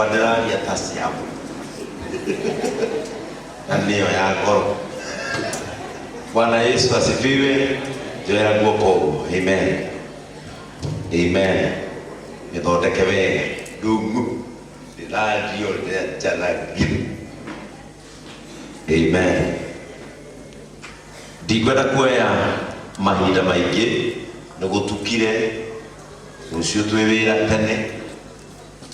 Yakwa ndĩraria ta ciao na nĩyo ya ngoro. Bwana Yesu asifiwe. Njoera guoko ũguo. Amen. Amen. Mĩthondeke wega. Ndung'u. Ndĩrario ũrĩa njaragia. Amen. Ndikwenda kuoya mahinda maingĩ nĩ gũtukire rũciũ twĩ wĩra tene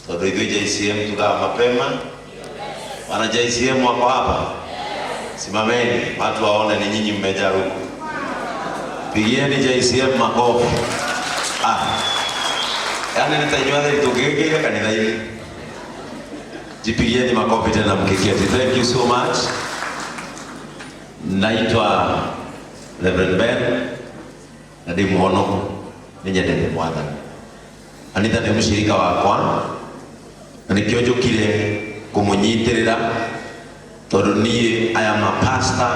tondũ ithuĩ JCM tugaga mapema. Wana JCM wako hapa? Simameni watu waone ni nyinyi mmejaa huku. Pigieni JCM makofi. Ah. Yaani nĩ ta inyuĩ atheri tũngĩgĩkĩire kanitha-inĩ. Jipigieni makofi tena mkiketi. Thank you so much. Naitwa Reverend Ben na ndĩ mũhonoku nĩ nyendete mwathani. Anita nĩ mũshirika wakwa na nĩkĩo njũkire kũmũnyitĩrĩra tondũ niĩ I am a pastor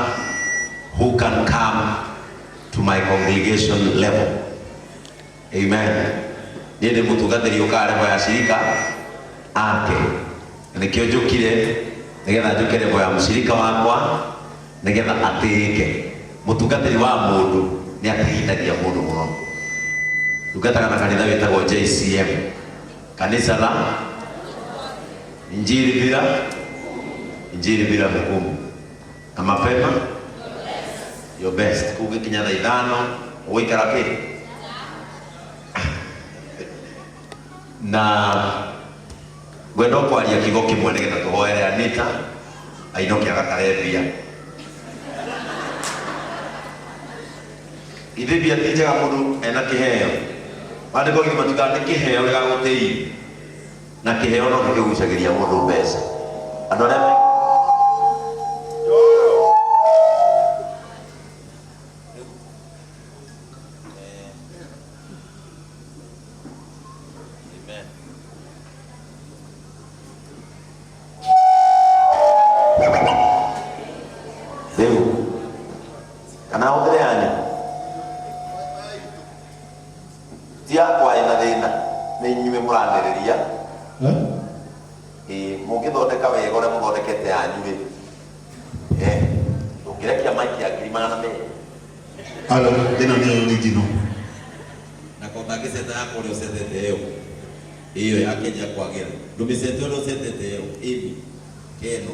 who can come to my congregation level. Amen. Niĩ ndĩ mũtungatĩri ũkaga level ya shirika ake. Na nĩkĩo njũkire nĩgetha njũke level ya mũshirika wakwa nĩgetha atĩĩke. Mũtungatĩri wa mũndũ nĩ atĩithagia mũndũ mũno. Ndungataga na kanitha wĩtagwo JCM. Kanisa la Injili bila Injili bila hukumu. Na mapema your best. Kũngĩkinya thaa ithano ũgũikara kĩ? Na ngwenda o kwaria kiugo kĩmwe nĩgetha tũhoere Anita ainũke agatare mbia. Ithe mbia ti njega mũndũ ena kĩheo. Maandĩko githĩ matiugaga nĩ kĩheo gĩgagũtĩithia. Na kĩheo no kĩgucagĩria mũndũ mbeca. Andũ arĩa me Amen. Rĩu kana hũthĩre yanyu ti yakwa ĩna thĩna nĩ inyuĩ mũranĩrĩria. Ĩĩ mũngĩthondeka wega ũrĩa mũthondekete yanyu rĩ, eh, ndũngĩrekia maiki ya 200,000. Halo, ĩno nĩ original. Na ko ũtangĩceta yakwa ũrĩa ũcetete ĩyo ĩyo yakĩnjia kwagĩra ndũmĩcete ũrĩa ũcetete ĩyo ĩmi keno.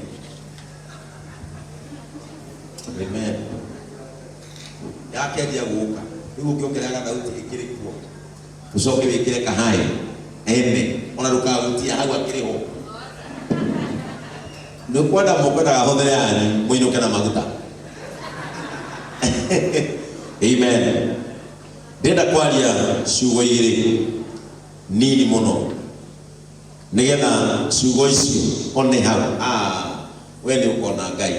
Amen. Yakĩanjia gũka rĩu ũngĩongerera gathauti ĩkĩrĩ kuo ũcoke wĩkĩre kahai ene ona ndũkahutie hau akĩrĩ ho nĩ kwenda mũkwendaga hũthĩre yanyu mũinũke na maguta. Amen. Ndĩrenda kwaria ciugo igĩrĩ nini mũno nĩgetha ciugo icio one hau ah, we nĩ ũkona Ngai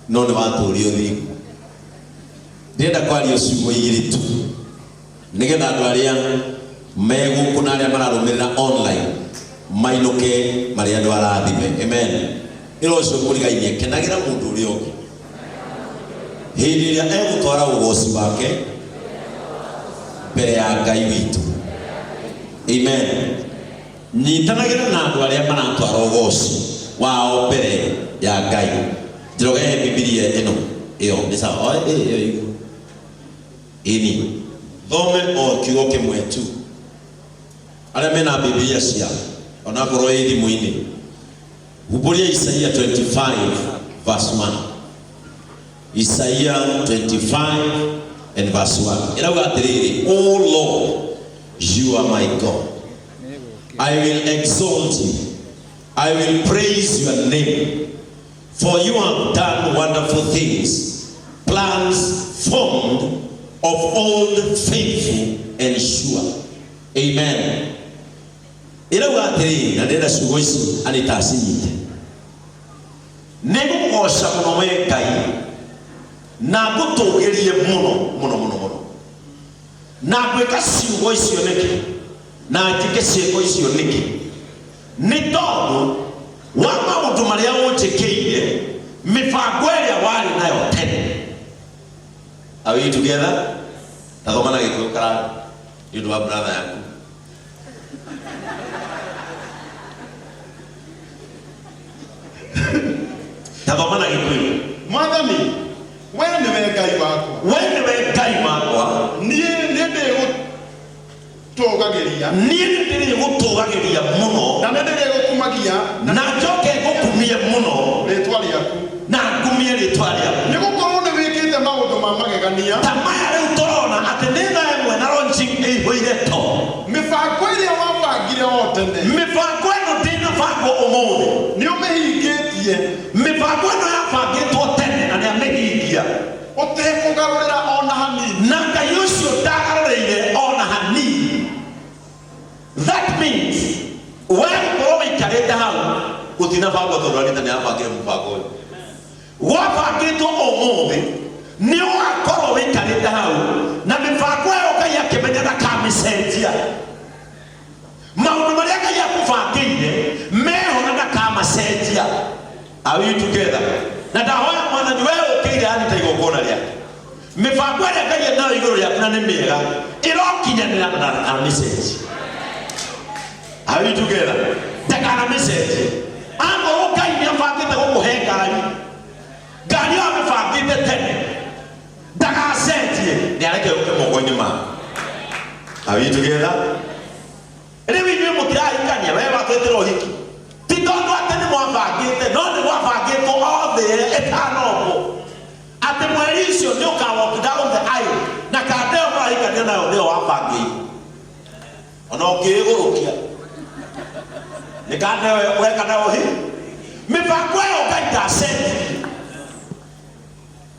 no nĩ watũria ũthingu. Ndĩrenda kwaria ciugo igĩrĩ tu nĩgetha andũ arĩa me gũkũ na arĩa mararũmĩrĩra online mainũke marĩ andũ arathime. Amen. Ĩra ũcio mũrigainie kenagĩra mũndũ ũrĩa ũngĩ hĩndĩ ĩrĩa egũtwara ũgoci wake mbere ya Ngai witũ. Amen. Nyitanagĩra na andũ arĩa maratwara ũgoci wao mbere ya Ngai. Njoroge he Bibilia ĩno ĩyo nĩ sawa. O, ĩ, ĩyo igũrũ. Ĩni. Thome o kiugo kĩmwe tu. Arĩa mena Bibilia ciao onakorwo ĩ thimũ-inĩ. Humbũria Isaia 25 verse 1. Isaia 25 and verse 1. Ĩrauga atĩrĩrĩ, O Lord, you are my God. I will exalt you. I will praise your name. For you have done wonderful things, plans formed of old faithful and sure. Amen. Ĩrauga atĩrĩrĩ, na ndĩrenda ciugo ici Anita acinyite. Nĩ ngũkũgooca mũno we Ngai, na ngũtũgĩrie mũno mũno mũno mũno. Na ngwĩka ciugo icio nĩkĩ? Na njĩke ciĩko icio nĩkĩ? Nĩ tondũ wa maũndũ marĩa ũnjĩkĩire, mĩbango ĩrĩa warĩ nayo tene. Are we together? Tathoma na Gĩkũyũ karani nĩ ũndũ wa brother yaku. Tathoma na Gĩkũyũ. Mwathani, we nĩwe Ngai wakwa. We nĩwe Ngai wakwa. Niĩ nĩ ndĩgũtũũgagĩria. Niĩ nĩ ndĩrĩgũtũũgagĩria mũno. Na nĩ ndĩrĩgũkumagia. Na njoke ngũkumie mũno. Rĩĩtwa rĩaku. Na ngumie rĩĩtwa rĩaku. Nĩ gũkorwo nĩ wĩkĩte maũndũ ma magegania. Ta maya rĩu tũrona atĩ nĩ thaa ĩmwe na launching ĩihũire to. Mĩbango ĩrĩa wabangire o tene. Mĩbango ĩno ndĩnabangwo ũmũthĩ. Nĩ ũmĩhingĩtie. Mĩbango ĩno yabangĩtwo tene na nĩamĩhingia. Ũtekũgarũrĩra o na hanini. Na Ngai ũcio ndagarũrĩire o na hanini. That means we gũkorwo wĩikarĩte hau gũtinabangwo tondũ Anita nĩabangire mũbango ũyũ. Gwabangĩtwo ũmũthĩ nĩ ũgakorwo wĩikarĩte hau na mĩbango ĩyo Ngai akĩmenya ndakamĩcenjia. Maũndũ marĩa Ngai akũbangĩire meho na ndakamacenjia. Are we together? Na ndahoya Mwathani we ũkĩire Anita igongona rĩake. Mĩbango ĩrĩa Ngai enayo igũrũ rĩaku na nĩ mĩega ĩrokinyanĩra na ndakamĩcenjia. Are we together? Ndakanamĩcenjie. Angorwo Ngai nĩ abangĩte gũkũhe ngari, ngari ĩyo amĩbangĩte tene, ndagacenjie, nĩ areke yũke moko-inĩ maku. Are we together? Rĩu inyuĩ mũtirahikania, we watwĩtĩra ũhiki. Ti tondũ atĩ nĩ mwabangĩte, no nĩ gwabangĩtwo othe ĩtanombwo. Atĩ mweri ũcio nĩ ũka walk down the aisle, na kanda ĩyo mũrahikania nayo nĩyo wabangĩire. Ona ũngĩĩgũrũkia, nĩ kanda ĩyo weka nayo ũhiki. Mĩbango ĩyo Ngai ndacenjirie.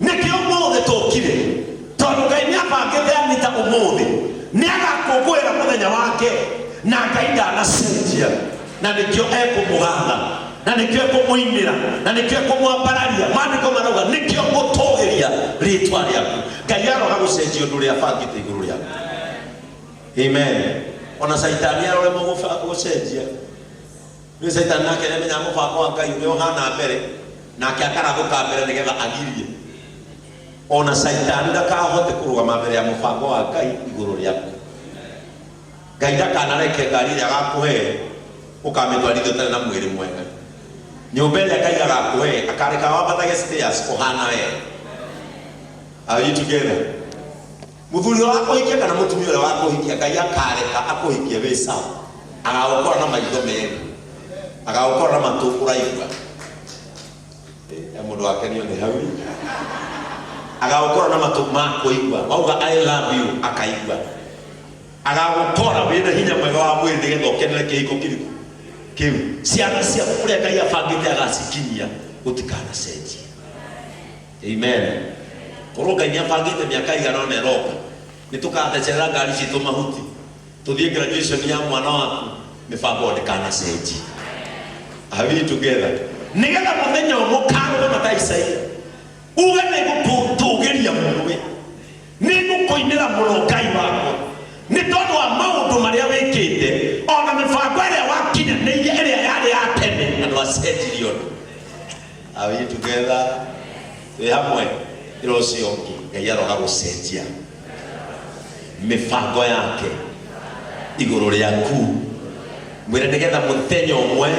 Nĩkĩo ũmũthĩ tũkire, tondũ Ngai nĩ abangĩte Anita ũmũthĩ nĩ agakũngũĩra mũthenya wake, na Ngai ndanacenjia, na nĩkĩo ekũmũgatha, na nĩkĩo ekũmũinĩra, na nĩkĩo ekũmwambararia. Maandĩko marauga nĩkĩo ngũtũgĩria rĩtwa rĩaku. Ngai aroga gũcenjia ũndũ ũrĩa abangĩte igũrũ rĩaku. Amen. Ona Caitani aroremwo gũcenjia. Nĩ Caitani nake nĩamenyaga mũbango wa Ngai ũrĩa ũhana mbere, nake akarathũka mbere nĩgetha agirie. Ona Caitani ndakahote kũrũgama mbere ya mũbango wa Ngai igũrũ rĩaku. Ngai ndakanareke ngari ĩrĩa agakũhe ũkamĩtwarithia ũtarĩ na mwĩrĩ mwega. Nyũmba ĩrĩa Ngai agakũhe akareka wambatage stairs ũhana wega. Are you together? Mũthuri ũrĩa wakũhikia kana mũtumia ũrĩa wakũhikia, Ngai akareka akũhikie wĩ sawa. Agagũkora na maitho merĩ, agagũkora na matũ ũraigua. He mũndũ wakenio nĩ hau. Agagũkora na matũ ma kũigua. Wauga I love you akaigua. Agagũkora wĩna hinya mwega wa mwĩrĩ nĩgetha ũkenere kĩhiko kĩrĩkũ kĩu. Ciana ciaku kũrĩa Ngai abangĩte agacikinyia gũtikanacenjie. Amen. Korwo Ngai nĩ abangĩte mĩaka ĩigana ũna ĩroka, nĩ tũgathecerera ngari citũ mahuti, tũthiĩ graduation ya mwana waku, mĩbango ĩyo ndĩkanacenjie. Are we together? Nĩgetha mũthenya ũmwe ũkarũgama ta Isaia, uge nĩ ngũkũtũgĩria mũno we, nĩ ngũkũinĩra mũno Ngai wakwa, nĩ tondũ wa maũndũ marĩa wĩkĩte, ona mĩbango ĩrĩa wakinyanĩirie ĩrĩa yarĩ ya tene, na ndwacenjirie ũndũ. Are we together? Twĩ hamwe. Ĩra ũcio ũngĩ, Ngai aroga gũcenjia mĩbango yake igũrũ rĩaku. Mwĩre nĩgetha mũthenya ũmwe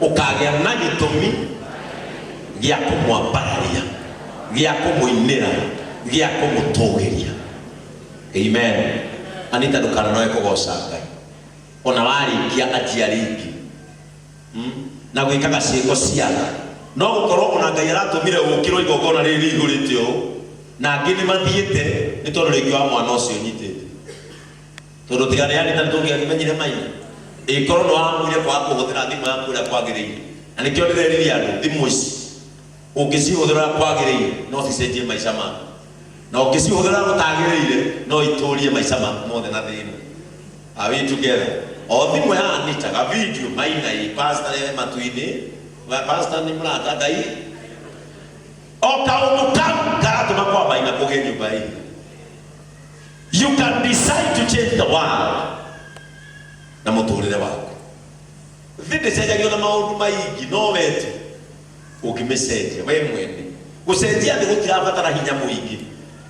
ũkagĩa na gĩtũmi gĩa kũmwambararia, gĩa kũmũinĩra, gĩa kũmũtũgĩria. Amen. Anita ndũkananoe kũgoca Ngai. Ona warĩkia anjia rĩngĩ. Na gwĩkaga ciĩko ciana. No gũkorwo ona Ngai aratũmire ũkĩrwo igongona rĩrĩ rĩihũrĩte ũũ, na angĩ nĩ mathiĩte nĩ tondũ rĩngĩ wa mwana ũcio ũnyitĩte. Tondũ tiga nĩ Anita nĩtũngĩamenyire maina. Ĩkorwo nĩ wamuire kwaga kũhũthĩra thimũ yaku ũrĩa kwagĩrĩire. Na nĩkĩo ndĩreririe andũ, thimũ ici ũngĩcihũthĩra ũrĩa kwagĩrĩire no cicenjie maica maku. Na ũngĩcihũthĩra gũtagĩrĩire no itũrie maica maku mothe na thĩna. Are we together? O thimũ ya Anita, ga video maina ĩ pastor ĩ matu-inĩ, pastor nĩ mũrata Ngai. O kaũndũ kau karatũma kwa maina kũgĩe nyũmba ĩ. You can decide to change the world na mũtũrĩre waku. Thĩ ndĩcenjagio na maũndũ maingĩ, no we tu ũngĩmĩcenjia we mwene. Gũcenjia thĩ gũtirabatara hinya mũingĩ,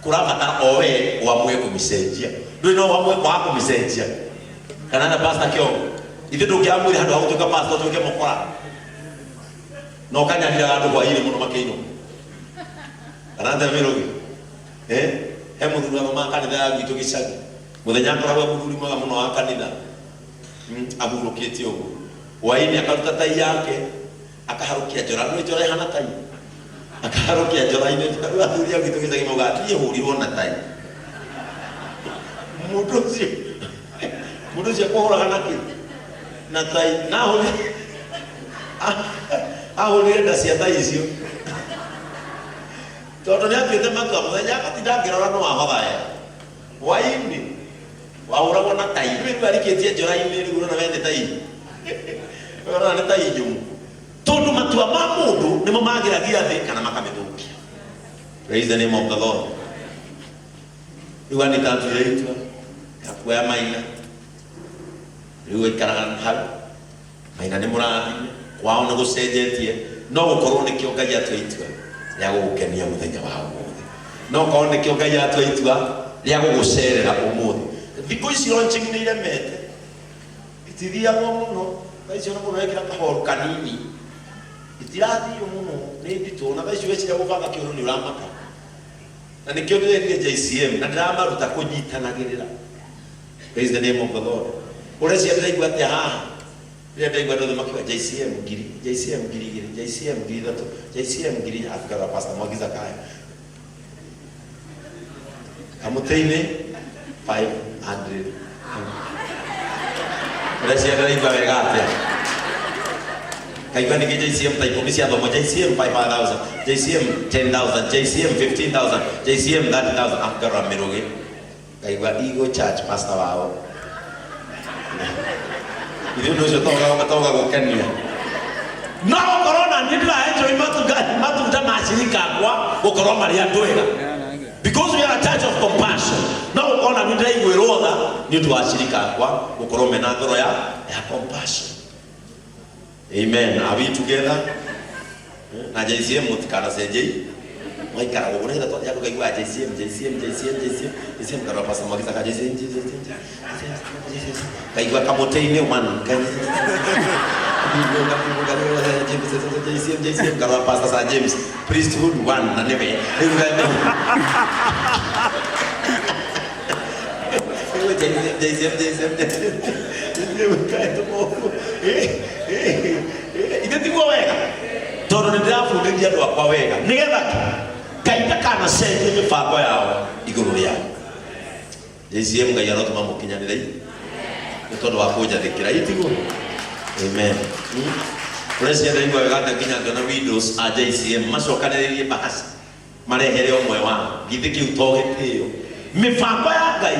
kũrabatara o we ũamue kũmĩcenjia. Ndũrĩ na ũamue kwaga kũmĩcenjia. Kana na pastor Kĩongo, ithuĩ ndũngĩamuire handũ ha gũtuĩka pastor ũtuĩke mũkora. Na ũkanyariraga andũ hwaĩ-inĩ mũno makĩinũka. Kana atĩa mĩrũgĩ? Eh? He mũthuri wathomaga kanitha ya gwitũ gĩcagi. Mũthenya akoragwo e mũthuri mwega mũno wa kanitha. Ahurũkĩte ũguo. Hwaĩ-inĩ akaruta tai yake, akaharũkia njora. Nĩũĩ njora ĩhana tai? Akaharũkia njora-inĩ. Rĩu athuri a gwitũ gĩcagi maugaga, niĩ hũrirwo na tai. Mũndũ ũcio, mũndũ ũcio akũhũraga na kĩ? Na tai. Na ahũrire, ahũrire nda cia tai icio. Tondũ nĩ atuĩte matua mũthenya agatinda akĩrora no ahotha wega. Hwaĩ-inĩ wahũragwo na tai. Rĩu rĩu arikĩtie njora-inĩ rĩu ũrona we nĩ tai. Ũrona nĩ tai nyũmũ. Tondũ matua ma mũndũ nĩmo magĩragia thĩ kana makamĩthũkia. Praise the name of the Lord. Rĩu Anita atuire itua rĩa kuoya Maina. Rĩu aikaraga hau. Maina nĩ mũrathime, kwao nĩ gũcenjetie, no gũkorwo nĩkĩo Ngai atua itua rĩa gũgũkenia mũthenya wa ũmũthĩ. No gũkorwo nĩkĩo Ngai atua itua rĩa gũgũcerera ũmũthĩ. Thikũ ici launching nĩ iremete, itithiagwo mũno, thaa ici ona mũndũ arekĩra kahoru kanini, itirathio mũno, nĩ nditũ, ona thaa ici weciria gũbanga kĩoro nĩ ũramaka. Na nĩkĩo ndĩrerire JCM na ndĩramaruta kũnyitanagĩrĩra. Praise the name of the Lord. Ũreciria ndĩraigua atĩa haha? Rĩrĩa ndaigua andũ othe makiuga JCM ngiri, JCM 2000, JCM 3000, JCM 4000, abukaga Pastor Mwangi Zakayo. Kamũtĩ-inĩ 500. Ũreciria ndĩraigua wega atĩa? Kaigua ningĩ JCM ta ikũmi ciathomwo, JCM 5000, JCM 10,000, JCM 15,000, JCM 30,000, abukaga mĩrũgĩ. Ngaigua Eagle Church pastor wao. Ithuĩ ũndũ ũcio toga gũkenia. No gũkorwo na niĩ ndĩra enjoy matunda matunda ma cirika akwa gũkorwo marĩ andũ ega. Because we are a church of compassion. No gũkorwo na niĩ ndĩraiguĩrwo tha nĩ ũndũ wa cirika akwa gũkorwo mena ngoro ya ya compassion. Amen. Are we together? Na JCM mũtikanacenjei mwaikara gũkũ nĩgetha twathiĩ andũ kaiguaga JCM JCM JCM JCM JCM kana Pastor Mwangi Zaka JCM JCM JCM kaigua kamũtĩ-inĩ man JCM JCM kana Pastor Sir James priesthood one na nĩwe rĩu ithe tiguo wega tondũ nĩ ndĩrabundithia andũ akwa wega nĩgetha Ngai ndakanacenjie mĩbango yao igũrũ rĩao. JCM Ngai arotũma mũkinyanĩre nĩ tondũ wa kũnjathĩkĩra itiguo. Amen. Ũreciria ndaigua wega atĩa nginya ngĩona Windows a JCM macokanĩrĩirie bahasha marehere ũmwe wao. Githĩ kĩu to gĩtĩo? Mĩbango ya Ngai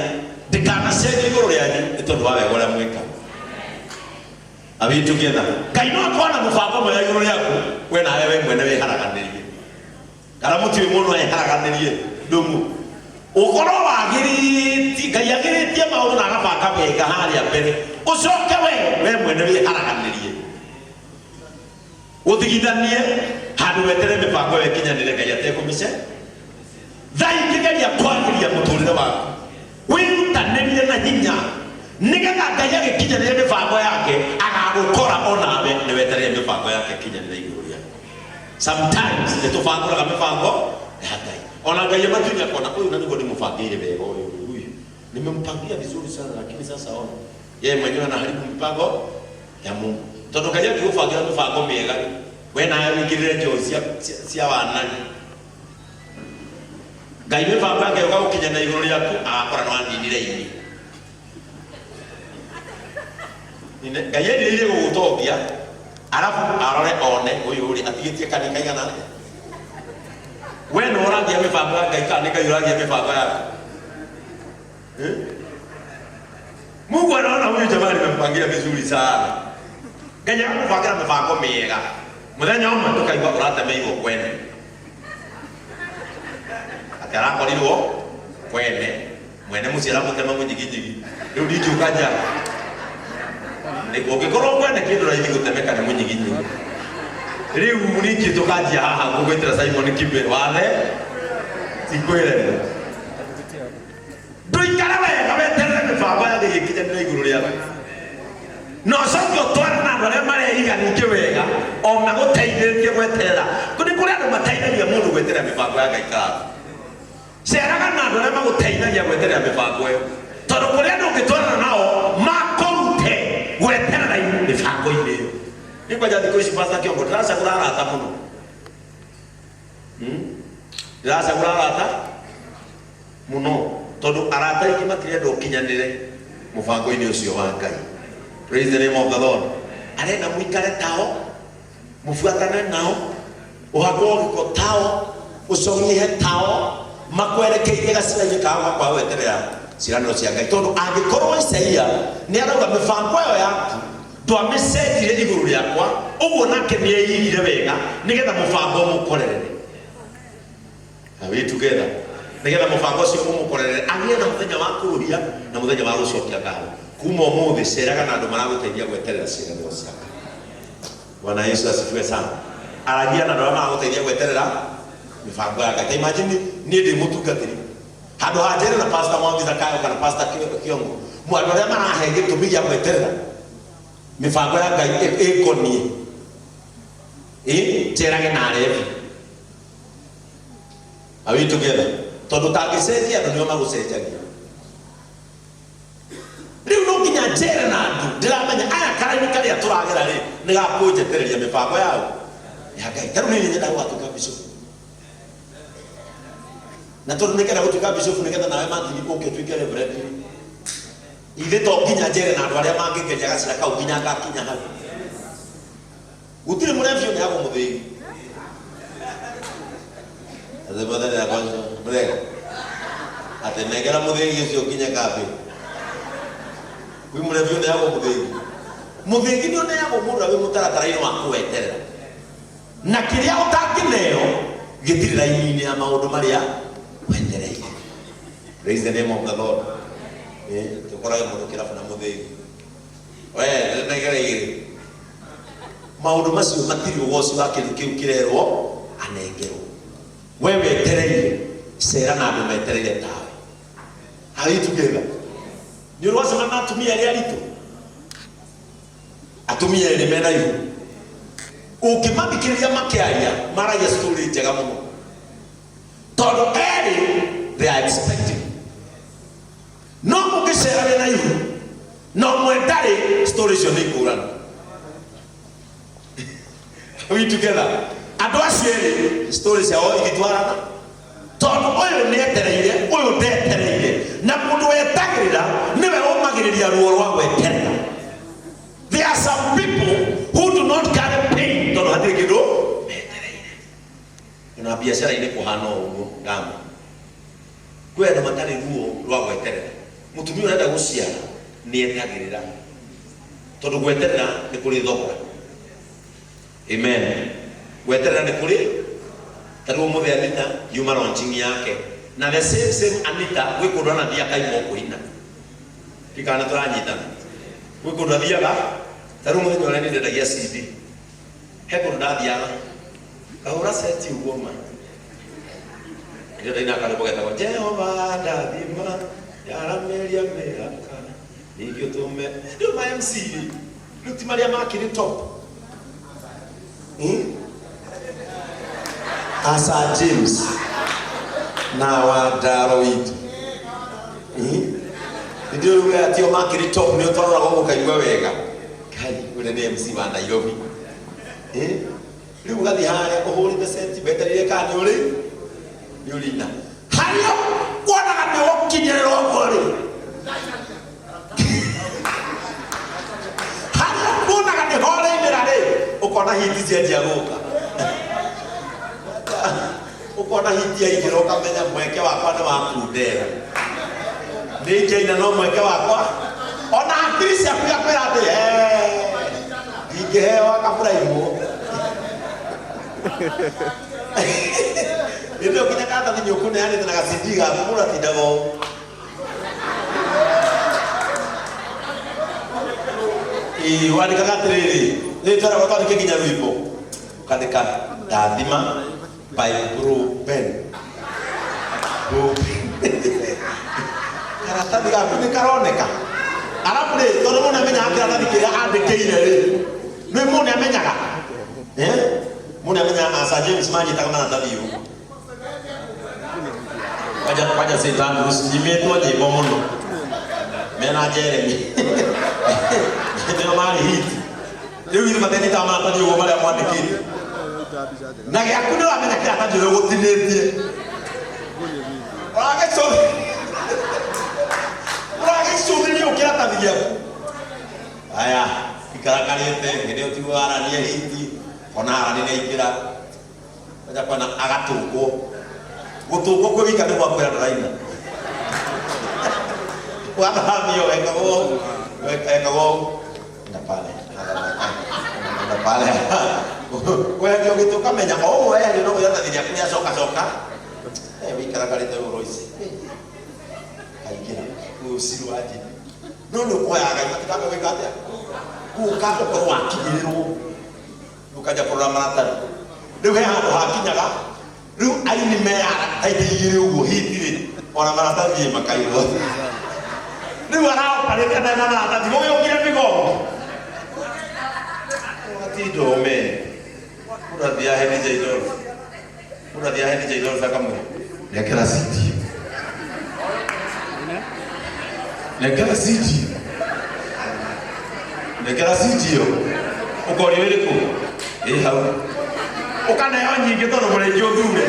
ndĩkanacenjio igũrũ rĩanyu nĩ tondũ wa wega ũrĩa mwĩkaga. Are we together? Ngai no akorwo na mũbango mwega igũrũ rĩaku, we nawe we mwene wĩharaganĩrie. Kana mũtiũĩ mũndũ eharaganĩrie ndũng'ũ. Ũkorwo wagĩrĩtie, Ngai agĩrĩtie maũndũ na agabanga wega harĩa mbere, ũcoke we we mwene wĩharaganĩrie. Ũthigithanie handũ weterere mĩbango ĩyo ĩkinyanĩre Ngai atekũmĩce. Thaa ingĩ geria kwagĩria mũtũrĩre waku. Wĩrutanĩrie na hinya nĩgetha Ngai agĩkinyanĩria mĩbango yake agagũkora onawe nĩ wetereire mĩbango yake ĩkinyanĩre igũrũ rĩaku. Sometimes nĩ tũbangũraga mĩbango ya Ngai. Ona Ngai amatunya akona ũyũ na nĩguo ndĩmũbangĩire wega ũyũ huyu. Nimempangia vizuri sana lakini sasa ona. Yeye mwenyewe anaharibu mipango ya Mungu. Tondũ Ngai angĩgũbangĩra mĩbango mĩega rĩ, we nawe wĩingĩrĩre njohi cia, cia, cia wanani. Ngai mĩbango yake yoka gũkinyanĩra igũrũ rĩaku agakora nĩ waninire ini. Ngai erirĩirie gũgũtongia arabu arore one ũyũ rĩ atigĩtie kani kaigana atĩa. We nĩ ũragia mĩbango ya Ngai kana nĩ Ngai ũragia mĩbango yaku? Eh? Mungu anaona huyu jamaa nimempangia vizuri sana. Ngai agakũbangĩra mĩbango mĩega. Mũthenya ũmwe tũkaigua ũratemeirwo kwene. Atĩ arakorirwo kwene, mwene mũciĩ aramũtema mũnyiginyigi. Rĩu ndingĩũka nja. Ũngĩkorwo kwene kĩndũ raithi gũtemeka nĩ mũnyiginyigi. Rĩu ningĩ tũkanjia haha ngũgwĩtĩra Simon Kibe wathe tikwĩremwo. Ndũikare wega weterere mĩbango ya Ngai ĩkinyanĩre igũrũ rĩaku. Na ũcoke ũtware na andũ arĩa mareiga ningĩ wega o magũteithĩtie gwetha gweterera mĩbango ya Ngai karathi. Ceraga na andũ arĩa magũteithagia gweterera mĩbango ĩyo, tondũ kũrĩ andũ ũngĩtwarana nao makũrute gweterera mĩbango-inĩ ĩyo. Nĩ kwanja thikũ ici, Pastor Kĩongo, ndĩracagũra arata mũno. Ndĩracagũra arata mũno tondũ arata aingĩ matirenda ũkinyanĩre mũbango-inĩ ũcio wa Ngai. Praise the name of the Lord. Arenda mũikare tao, mũbuatane nao, ũhakwo gĩko tao, ũcong'ihe tao, makwerekeirie gacĩra-inĩ kao ga kwaga gweterera ciĩranĩro cia Ngai. Tondũ angĩkorwo Isaia nĩ arauga mĩbango ĩyo yaku ndwamĩcenjirie igũrũ rĩakwa, ũguo nake nĩeigire wega nĩgetha mũbango ũmũkorerere. Are we together? Nĩgetha mũbango ũcio ũmũkorerere, agĩe na mũthenya wa kũrũhia na mũthenya wa gũcokia ngatho. Kuma ũmũthĩ ceraga na andũ maragũteithia gweterera ciĩranĩro cia Ngai. Bwana Yesu asifiwe sana. Aragia na andũ arĩa maragũteithia gweterera mĩbango ya Ngai. Ta imagine niĩ ndĩ mũtungatĩri, handũ ha njere na Pastor Mwangi Zakayo kana Pastor Kĩongo, andũ arĩa marahe gĩtũmi gĩa gweterera mĩbango ya Ngai ĩkoniĩ, ĩ njerage na arebi. Are we together? Tondũ tangĩcenjia andũ nĩo magũcenjagia. Rĩu no nginya njere na andũ ndĩramenya aya karaini karĩa tũragera rĩ nĩ gakũnjetereria mĩbango yao ya Ngai. Ta rĩu niĩ nyendaga gũgatuĩka bishop, na tondũ nĩngenda gũtuĩka bishop nĩgetha nawe Martin ũke ũtuĩke reverend rĩ, ithe to nginya njere na andũ arĩa mangĩngeria gacĩra kau nginya ngakinya hau. Gũtirĩ mũrebi ũneagwo mũthĩgi. Atĩ mwathani akwa mũrega atĩ nengera mũthĩgi ũcio nginya kambĩ. Kwĩ mũrebi ũneagwo mũthĩgi. Mũthĩgi nĩ ũneagwo mũndũ ũrĩa wĩ mũtaratara-inĩ wa kũweterera, na kĩrĩa ũtangĩneo gĩtirĩ raini-inĩ ya maũndũ marĩa wetereire. Praise the name of the Lord. Tũkorage mũndũ kĩrabu na mũthĩgi, we nengera igĩrĩ. Maũndũ macio matirĩ ũgoci wa kĩndũ kĩu kĩrerwo anengerwo. We wetereire, cera na andũ metereire tawe. Are we together? Nĩ ũrĩ wacemania na atumia arĩa aritũ, atumia erĩ mena ihu, ũngĩmathikĩrĩria makĩaria maragia story njega mũno, tondũ erĩ they are expecting. No mũngĩcera wĩna ihu na ũmwe ndarĩ, story icio nĩ ikũrana. Are we together? Andũ acio erĩ story ciao igĩtwarana, tondũ ũyũ nĩ etereire, ũyũ ndetereire. Na mũndũ wetagĩrĩra nĩwe ũmagĩrĩria ruo rwa gweterera. There are some people who do not carry pain tondũ hatirĩ kĩndũ metereire. Na biacara-inĩ kũhana o ũguo. Ngama kwĩ andũ matarĩ ruo rwa gweterera. Mũtumia ũrenda gũciara nĩ etagĩrĩra, tondũ gweterera nĩ kũrĩ thogora. Amen. Gweterera nĩ kũrĩ. Ta rĩu ũmũthĩ Anita yuma launching yake, na the same same Anita gwĩ kũndũ anathiĩ akaimwo kũina. Ndikana nĩ tũranyitana. Gwĩ kũndũ athiaga. Ta rĩu mũthenya ũrĩa niĩ ndendagia CD, he kũndũ ndathiaga ngahũra seti ũguo ma ĩrĩa ndaina karwĩmbo getagwo Jehova ndathima yaramĩria mĩaka ningĩ ũtũme. Rĩu ma MC rĩ, rĩu ti marĩa makĩrĩ top. Asa James na Wandaro witũ. Ndio rĩu aya tio makĩrĩ top, nĩ ũtwaroraga ũguo ũkaigua wega. Kai ũrĩa nĩ MC wa Nairobi. Rĩu ũgathiĩ harĩa ũhũrĩte seti wetereire kana nĩ ũrĩ ina harĩa wonaga nĩ ũkinyĩrĩra ũguo rĩ, harĩa wonaga nĩ horainĩra rĩ, ũkona hiti cianjia gũka, ũkona hiti yaingĩra, ũkamenya mweke wakwa nĩ wakundera. Nĩ ingĩaina no mweke wakwa ona hakiri ciaku igakwĩra atĩ ndingĩheo akaburaimwo. Hĩndĩ ĩyo nginya karatathi nĩ ũkũneanĩte na gacindi gaku, mũndũ atindaga ũũ. Ĩĩ, wandĩkaga atĩrĩrĩ, rĩtwa rĩakwa twandĩke nginya rwĩmbo, ũkandĩka "Ndathima by Bro Ben". Bro Ben. Karatathi gaku nĩ karoneka. Arabu rĩ, tondũ mũndũ nĩamenyaga kĩratathi kĩrĩa andĩkĩire rĩ, nĩ mũndũ nĩamenyaga. Eh? Mũndũ nĩamenyaga Asa James manyitaga maratathi ũũ. Kwanja kwanja St. Andrews nyimĩtwo nyĩmbo mũno mena Jeremy nĩo marĩ hit rĩu ithuĩ matenyitaga maratathi ũguo marĩa mwandĩkĩte na gĩaku nĩ ũramenya kĩratathi ũrĩa ũgũtinĩtie ũragĩcũthĩria ũ kĩratathi gĩaku aya ikarakarĩte hĩndĩ ĩyo tiguo aranie hiti ona arani nĩ aingĩra aja kwana agatũngwo gũtũngwo kwĩ wika nĩ gwakwĩra ndũraina wathamio ekagwo ekagwo na pale na pale weherio gĩtĩ ũkamenya o ũguo weherio no iratathi rĩaku rĩacoka coka wĩikaragarĩte ũguo ici kaingĩra ũciru wa njini no nĩ ũkũhoyaga Ngai matikambe gwĩka atĩa gũka ũkorwo wakinyĩrĩrwo ũkanja kũrora maratathi rĩu he handũ hakinyaga rĩu aini meyara ta itĩ igĩrĩ ũguo hitirĩ ona maratathi makairwo rĩu araoparĩte na maratathi gũgĩũkire mĩgongo atindo me ũrathiĩ ahe DJ Dolph ũrathiĩ ahe DJ Dolph akamwĩra nengera CD nengera CD nengera CD ĩyo ũkorio ĩrĩkũ ĩ hau ũkaneo nyingĩ tondũ mũrĩngĩ ũthure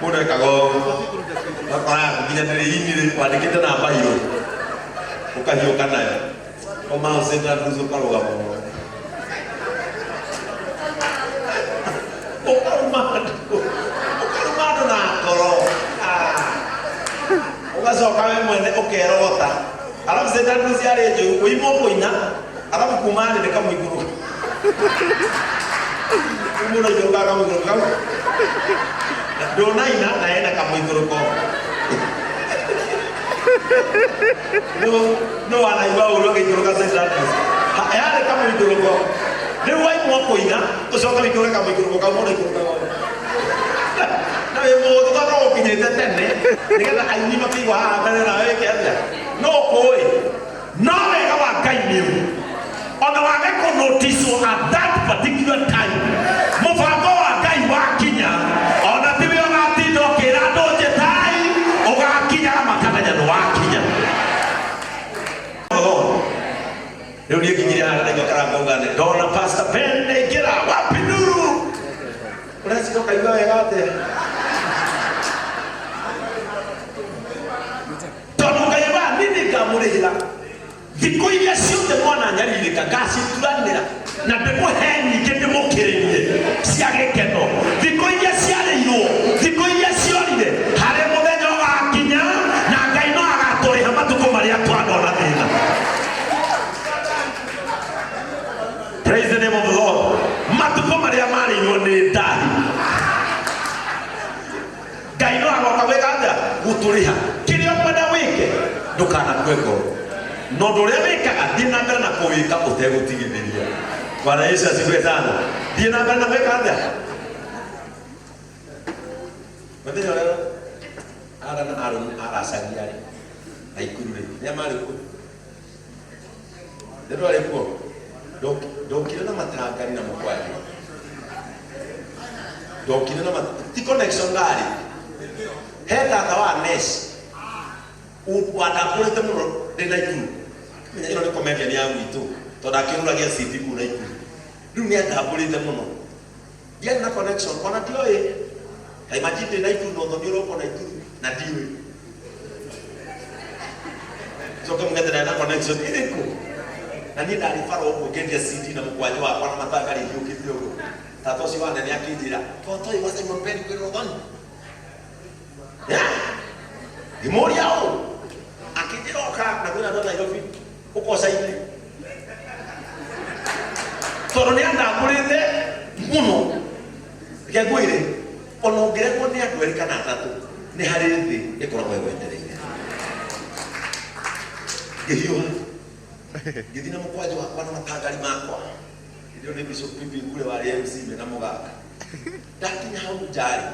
mũndũ ekaga ũguo ũgakora nginya ndĩrĩ-inĩ wandĩkĩte namba irũ ũkahiũka nayo ũmaũcĩta nducu ũkarũgama ũkaruma andũ ũkaruma andũ na ngoro ũgacoka we mwene ũkerogota arabu St. Andrews yarĩ njũru ũimwo kũina arabu kuma thĩ nĩ kamũikũrũko mũndũ aikũrũkaga kamũikũrũko kau ndũnaina na ena kamũikũrũko no wanaigua ũru agĩikũrũka St. Andrews yarĩ kamũikũrũko rĩu waimwo kũina ũcoke ũikũrũke kamũikũrũko kau mũndũ aikũrũkaga ũũ na wĩ mũũthũ tondũ ũkinyĩte tene nĩgetha aini makĩigua haha mbere nawe wĩke atĩa no kũĩ no wega wa Ngai nĩ ũyũ ona wage kũnoticwo at that particular time mũbango wa Ngai wakinya ona tiwe ũgatinda ũkĩra andũ njĩtai ũgakinya makamenya nĩ wakinya rĩu niĩ nginyire haha ndaigua karanga uga nĩ ndona Pastor Ben nĩaingĩra wapi nuru ũreciria ũkaigua wega atĩa tondũ Ngai wa niĩ nĩngamũrĩhĩra thikũ iria ciothe mwana nyarirĩka ngacituranĩra na ndĩmũhe nyingĩ ndĩmũkĩrĩrie cia gĩkeno thikũ iria ciarĩirwo thikũ iria ciorire harĩ mũthenya ũgakinya na Ngai no agatũrĩha matukũ marĩa twanona thĩna. Praise the name of the Lord. Matukũ marĩa marĩirwo nĩ ndahi Ngai no agoka gwĩka atĩa gũtũrĩha kĩrĩa ũkwenda wĩke ndũkanakue ngoro no ũndũ ũrĩa wĩkaga thiĩ na mbere na kũwĩka ũtegũtigithĩria. Bwana Yesu asifiwe sana. Thiĩ na mbere na gwĩka atĩa mũthenya ũrĩa Ara na Aaron aracagia rĩ na ikuru rĩ nĩa marĩ kuo nĩ ndwarĩ kuo ndokire na matangari na mũkwanjũ ndokire na ti connection ndarĩ he tata wa Nesh wandambũrĩte mũno ndĩ na ikuru menya ĩno nĩ comedian ya gwitũ tondũ akĩrũragia CD kũu na ikuru rĩu nĩ andambũrĩte mũno ndiarĩ na connection ona ndioĩ ta imagine ndĩ na ikuru na ũthoni ũroka na ikuru na ndiũĩ coke mũgete ndarĩ na connection ĩrĩkũ na niĩ ndarĩ bara ũguo ngĩendia CD na mũkwanjũ wakwa na matangari hiũkĩte ũguo tata ũcio wa nene akĩnjĩra totoi wa Simon Ben kwĩra ũthoni ngĩmũria ũũ akĩnjĩra oka na kwĩna andũ a Nairobi ũkoca-inĩ tondũ nĩ andambũrĩte mũno reke ngwĩre ona ũngĩregwo nĩ andũ erĩ kana atatũ nĩ harĩ thĩ ĩkoragwo ĩgwetereire ngĩhiũha ngĩthiĩ na mũkwanjũ wakwa na matangari makwa hĩndĩ ĩyo nĩ Bishop Pipi Ngure warĩ MC mena mũgaka ndakinya hau njarĩ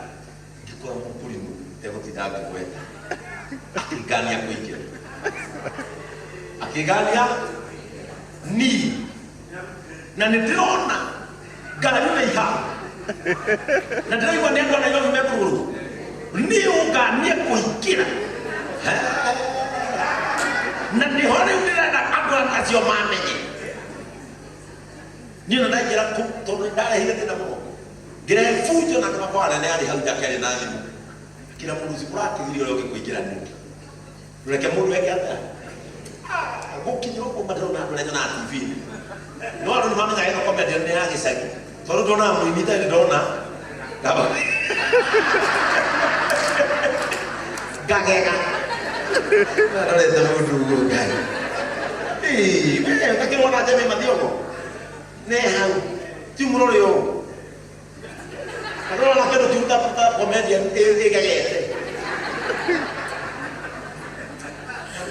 ngĩkora mũkũrimũ tegũtinda ngĩgweta akĩngania kũingĩra akĩngania niĩ na nĩ ndĩrona ngari na iha na ndĩraigua nĩ andũ a Nairobi mekũgũrũ Niĩ ũnganie kũingĩra na nĩho rĩu ndĩrenda andũ acio mamenye niĩ na ndaingĩra kũu tondũ ndarehire thĩna mũno ngĩrehe bunjo na andũ makwa anene arĩ hau njakĩarĩ na thimũ kĩra mũndũ ũcio ũrakĩgiria ũrĩa ũngĩ kũingĩra nĩkĩ reke mũndũ eke atĩa gũkinya ũguo matirona andũ arĩa nyonaga TV-inĩ no andũ nĩ mamenyaga ĩno comedian nĩ ya gĩcagi tondũ ndonaga mũini itarĩ ndona ngamba ngagega ndorete mũndũ ũguo Ngai ĩĩ we ũtakĩrona Jemima Mathiongo ne hau ti mũrore ũũ andũ kĩndũ kĩu ta comedian ĩgegete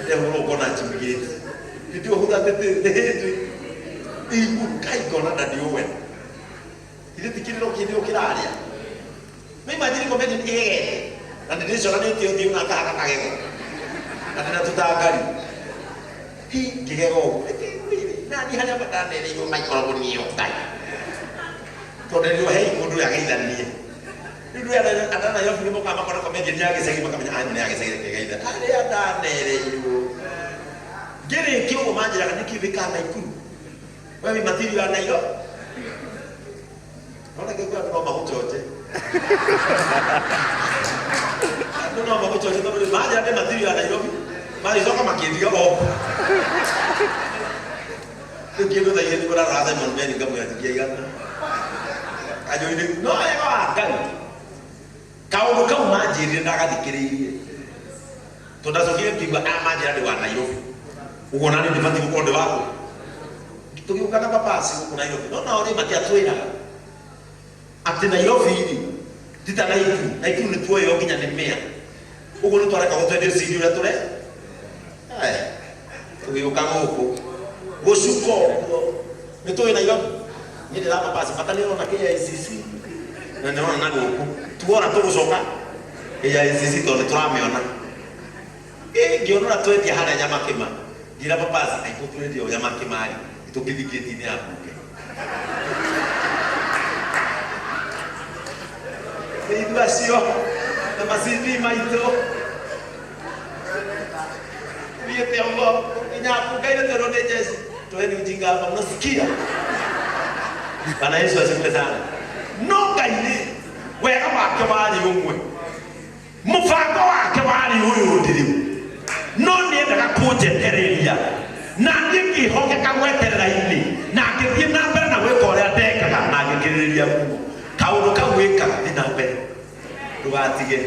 ndehũrwo ngona njimigĩte hĩndĩ ĩyo huthatĩte nĩ hĩndĩ iguru ngai ngona na ndiũwe ithe ti kĩrĩro kĩndĩ ũkĩraria no imagine comedian ĩgegete na nĩ ndĩcoranĩtie ũthiũ na ngahaka kagego na ndĩna tũtangari hi ngĩgega ũguo nani harĩa matanereirwo maikoragwo niyo ngai tondũ nĩ hei mũndũ yageithanie rĩu andũ a Nairobi nĩ mokaga makona comedian ya gĩcagi makamenya aya nĩ ya gĩcagi kĩgeitha arĩa ndanereirwo ngĩrĩkia ũguo manjĩraga nĩkĩ wĩkaga Naikuru we wĩ material ya Nairobi nona gĩkũyũ andũ no magũchoche andũ no magũchoche tondũ manjĩra ndĩ material ya Nairobi magĩcoka makĩndiga o rĩu kĩndũ thaa igĩrĩ nĩguo ndarora Simon Ben ngamwĩra tingiaigana kanjũri no wega wa Ngai kaũndũ kau manjĩrire ndagathikĩrĩirie tondũ ndacokire ngĩigua aya manjĩra ndĩ wa Nairobi ũguo nani ndibatiĩ gũkorwo ndĩ wakũ tũgĩũka na mabasi gũkũ Nairobi no nao rĩ matiatwĩraga atĩ Nairobi rĩ ti ta Naikuru Naikuru nĩ tuoywo nginya nĩ mĩa ũguo nĩ twarekagwo twendie CD ũrĩa tũre tũgĩũka gũkũ gũcuka ũguo nĩ tũĩ Nairobi niĩ ndĩra mabasi bata nĩ ũrona KICC na nĩ ũrona na gũkũ tuona tũgũcoka KICC tondũ nĩ tũramĩona ĩ ngĩona ũrĩa twendia harĩa Nyamakĩma ngĩra mabasi angĩkorwo tũrendia o Nyamakĩma rĩ tũngĩthiĩ gĩti-inĩ ya mbunge nĩ ithuĩ acio na ma CV maitũ thiĩte ũguo nginya mbunge-inĩ twerwo nĩ jeshi toeni ujinga hapa mnasikia Bwana Yesu asifiwe sana no Ngai rĩ wega wake warĩ ũmwe mũbango wake warĩ ũyũ ũndĩ rĩu no nĩendaga kũnjetereria na niĩ ngĩhokeka gweterera-inĩ na ngĩthiĩ na mbere na gwĩka ũrĩa ndekaga na ngĩkĩrĩrĩria mũno kaũndũ kau wĩkaga thiĩ na mbere ndũgatige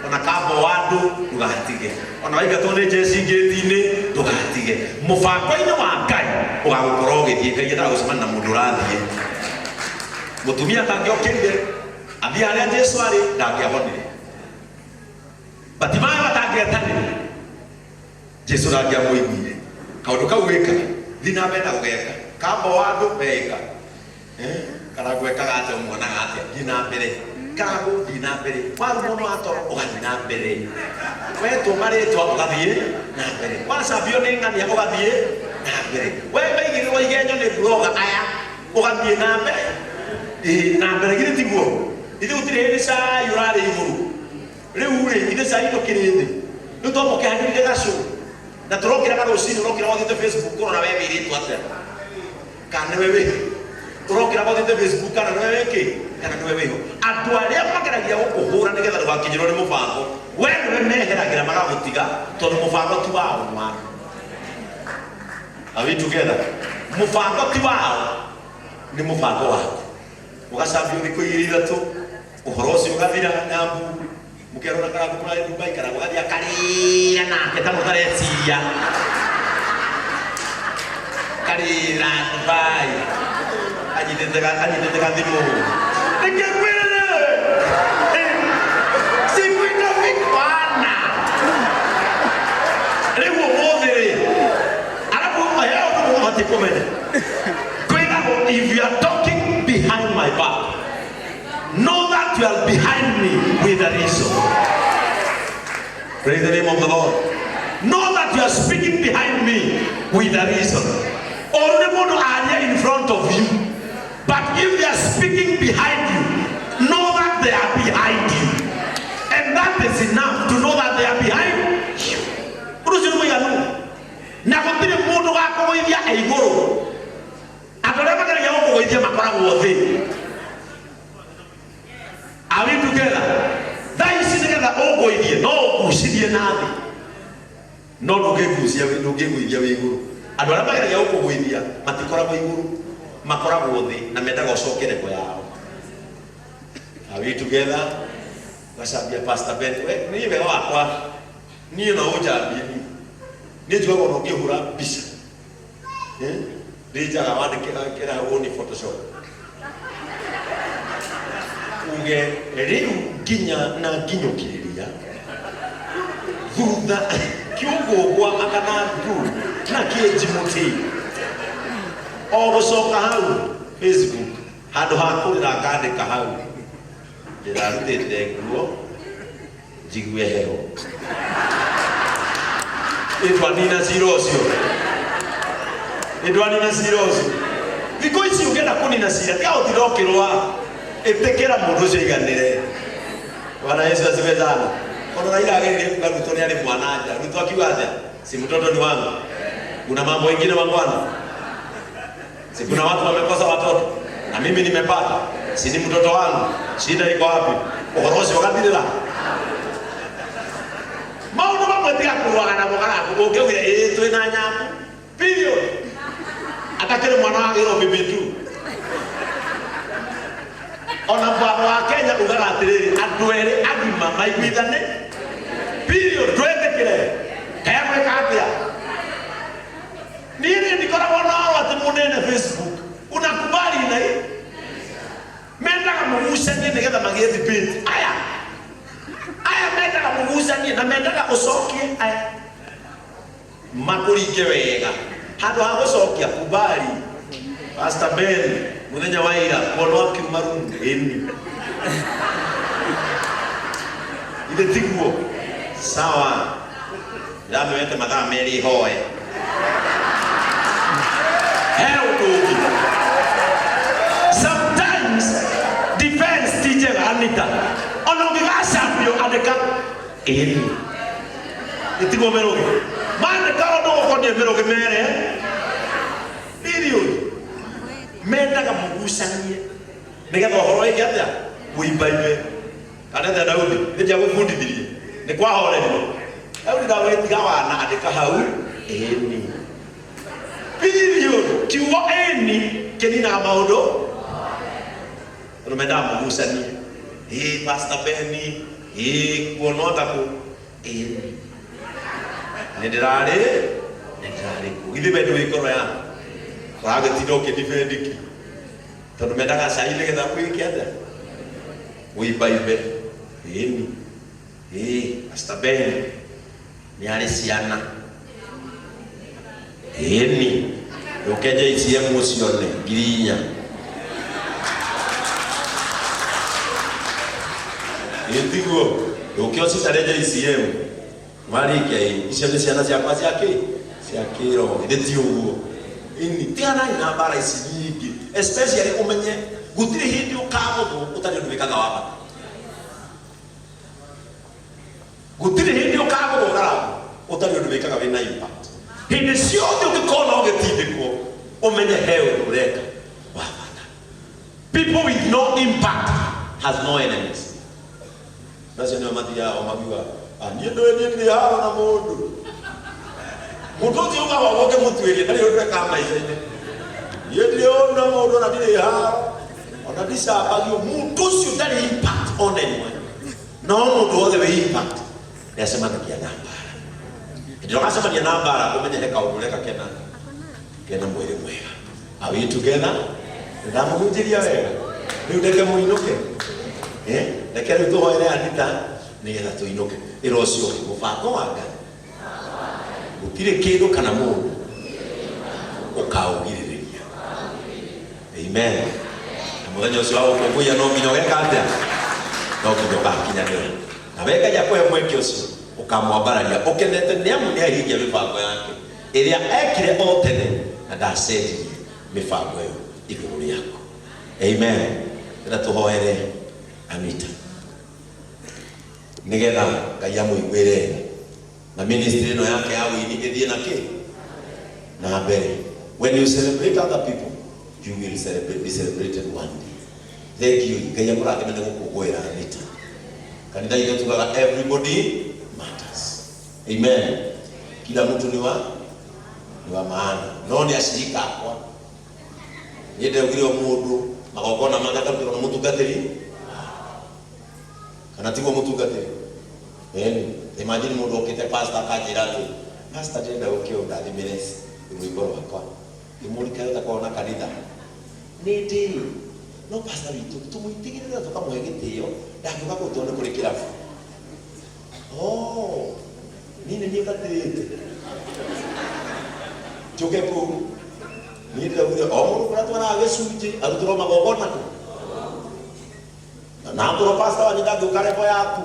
ona kamba wa andũ ndũgatige ona waingatwo nĩ jeshi ngĩti-inĩ ndũgatige mũbango-inĩ wa Ngai ũgagũkorwo ũgĩthiĩ Ngai endaga gũcemania na mũndũ ũrathiĩ mũtumia atangĩokĩrire athiĩ harĩa Jesu arĩ ndangĩahonire Batimayo atangĩetanire Jesu ndangĩamũiguire kaũndũ kau wĩkaga thiĩ na mbere na gũgeka kamba wa andũ weĩka Karangũ ekaga atĩa ũmuonaga atĩa thiĩ na mbere Karangũ thiĩ na mbere warumwo nĩ watoro ũgathiĩ na mbere wetwo marĩtwa ũgathiĩ na mbere wacambio nĩ ng'ania ũgathiĩ na mbere we maigĩrĩrwo igenyo nĩ blogger aya ũgathiĩ na mbere ĩĩ na mbere githĩ tiguo ithuĩ gũtirĩ hĩndĩ cai ũrarĩ igũrũ rĩu rĩ ithuĩ cai ndũkĩrĩ thĩ rĩu twamũkĩhanĩrire gacũ na tũrokĩraga rũcinĩ ũrokĩra wathiĩte Facebook kũrora we wĩrĩtwo atĩa kana nĩwe wĩ ũrokĩraga ũthiĩte Facebook kana nĩwe wĩkĩ kana nĩwe wĩho andũ arĩa mageragia gũkũhũra nĩgetha ndũgakinyĩrwo nĩ mũbango we nĩwe meheragĩra magagũtiga tondũ mũbango ti wao nĩ waku Are we together? Mũbango ti wao nĩ mũbango waku ũgacambio thikũ igĩrĩ ithatũ ũhoro ũcio ũgathira nyambu mũkerwo na karangu mũrarĩ Dubai karangu agathiĩ akarĩra nake ta mũtareciria karĩra Dubai anyitĩte gathimũ nĩkĩkwĩrĩre siku itafika rĩu ũmũthĩ rĩ arabu he ũndũ mũbatiĩ kũmenya kwĩragwo if you are talking behind my back know that you are behind me with a reason. Praise the name of the Lord. Know that you are speaking behind me with a reason. Or nĩ mũndũ aria in front of you, but if they are speaking behind you, know that they are behind you. And that That is enough to know that they are behind you. Ũndũ ũcio nĩ mũiganu. Na gũtirĩ mũndũ ũgakũgũithia e igũrũ. Andũ arĩa mageragia gũkũgũithia makoragwo thĩ. Are we together? Thaa ici nĩgetha ũngũithie no ũngucithie na thĩ. No ndũngĩngucia ndũngĩngũithia wĩ igũrũ. Andũ arĩa mageragia gũkũgũithia matikoragwo igũrũ, makoragwo thĩ na mendaga ũcoke level yao. Are we together? Gacambia Pastor Ben, we niĩ wega wakwa niĩ no ũnjambie niĩ. Niĩ njugaga ona ũngĩhũra mbica. Eh? Ndĩ njaga wandĩkĩra hau ũũ nĩ Photoshop. Uge rĩu nginya na nginyũkĩrĩria thutha kĩũngũngwa kana ngu na kĩnji mũtĩ o gũcoka hau Facebook handũ ha kũrĩra ngandĩka hau ndĩrarutĩte nguo njigue heho ĩtwanina cira ũcio ĩtwanina cira ũcio thikũ ici ũngĩenda kũnina cira tiga gũtinda ũkĩrũa ĩtĩkĩra mũndũ ũcio aiganĩre. Bwana Yesu asifiwe sana. Ona Raila ageririe kuga Ruto nĩ arĩ mwana nja. Ruto akiuga atĩa? Si mtoto ni wangu. Kuna mambo mengine mangwana. Si kuna watu wamekosa watoto na mimi nimepata. Si ni mtoto wangu. Shida iko wapi? Ũhoro ũcio ũgathirĩra. Maũndũ mamwe tiga kũrũaga namo kana ũngĩaugire ĩĩ twĩ na nyamũ. Period. Atakĩrĩ mwana wa gĩro bibi tu. Ona watho wa Kenya ugaga atĩrĩrĩ andũ erĩ agima maiguithane period twĩtĩkĩre kaya gwĩka atĩa niĩ niĩ ndikoragwo na ũhoro atĩ mũnene Facebook unakubali na hii mendaga mũgucanie nĩgetha magĩe debate aya aya mendaga mũgucanie na mendaga ũcokie aya makũringe wega handũ ha gũcokia kubali Pastor Ben muthenya wa ira kuonwo akiuma rumu ĩni ithe tiguo sawa ndĩramĩoete mathaa merĩ hoe he ũndũ ũngĩ sometimes defense ti njega Anita ona ũngĩgacambio andĩka ĩni ĩtigwo mĩrũgĩ mandĩka ũndũ ũkoniĩ mĩrũgĩ mere period mendaga mũgucanie nĩgetha ũhoro wĩke atĩa ũimbaime kana atĩa Daudi nĩ ndiagũbundithirie nĩ kwahorerio Daudi ndagwĩtiga wana andĩka hau ĩni period kiugo ĩni kĩninaga maũndũ tondũ mendaga mũgucanie ĩ Pastor Beni ĩ kuonwo anga kũ ĩni nĩ ndĩrarĩ nĩ ndĩrarĩ kuo githĩ we ndũĩ ngoro yaku ũragĩtinda ũkĩdefend ki tondũ mendaga cai nĩgetha wĩke atĩa ũimbaimbe ĩni ĩ Pastor Ben nĩ arĩ ciana ĩni ũke JCM ũcione 4,000 ĩtiguo ũke ũcicare JCM warĩkia ĩ icio nĩ ciana ciakwa cia kĩ cia kĩroho githĩ ti ũguo ĩni tiganai na mbara ici nyingĩ especially ũmenye gũtirĩ hĩndĩ ũkagũthwo ũtarĩ ũndũ wĩkaga wa bata gũtirĩ hĩndĩ ũkagũthwo garabu ũtarĩ ũndũ wĩkaga wĩna impact hĩndĩ ciothe ũngĩkona ũgĩtindĩkwo ũmenye he ũndũ ũreka wa bata. People with no impact has no enemies. Nacio nĩo mathiaga o makiuga niĩ ndũĩ niĩ ndirĩ haro na mũndũ mũndũ ũcio ugaga ũguo ũngĩmũtuĩria ndarĩ ũndũ ekaga maica-inĩ niĩ ndirĩ ũndũ na mũndũ ona ndirĩ haro ona ndicambagio mũndũ ũcio ndarĩ impact on anyone no mũndũ wothe wĩ impact nĩacemanagia na mbara hĩndĩ ĩrĩa ũgacemania na mbara ũmenye he kaũndũ ũreka kena kena mwĩrĩ mwega. Are we together? Ndamũhunjĩria wega rĩu ndeke mũinũke reke rĩu tũhoere Anita nĩgetha tũinũke ĩra ũcio ũngĩ mũbango wa Ngai gũtirĩ kĩndũ kana mũndũ ũkaũgirĩrĩria. Amen. Na mũthenya ũcio wa gũkũngũiya no nginya ũgeka atĩa no nginya ũgakinyanĩra na we Ngai akũhe mweke ũcio ũkamwambararia ũkenete nĩ amu nĩ ahingia mĩbango yake ĩrĩa ekire o tene na ndacenjirie mĩbango ĩyo igũrũ rĩaku. Amen. Ĩra tũhoere Anita. Nĩgetha Ngai amũiguĩre tha na ministry ĩno yake ya wĩini ĩthiĩ na kĩ na mbere. When you celebrate other people, you will celebrate, be celebrated one day. Thank you. Ngai akũrathime nĩ gũkũngũĩra Anita. Kanitha itũ tugaga everybody matters. Amen. Kila mtu ni wa maana. No nĩ acirika akwa. Niĩ ndaugire o mũndũ magongona make akarutĩrwo nĩ mũtungatĩri kana tiguo mũtungatĩri. Ĩni, imagine mũndũ okĩte pastor akanjĩra atĩ pastor ndĩrenda ũke ũndathimĩre rwĩmbo rwakwa. Ngĩmũrika ũtakorwo na kanitha. Nĩ ndĩ no pastor witũ tũmũitigĩrĩre tũkamũhe gĩtĩo ndangĩũka kũu tondũ nĩ kũrĩ kĩrabu. Oh, niĩ nĩ niĩ ngatĩĩte njũke kũu. Niĩ ndĩraugire o mũndũ kũrĩa twaraga gĩcunjĩ arutĩrwo magongona kũ na akorwo pastor wanyu ndangĩũka level yaku.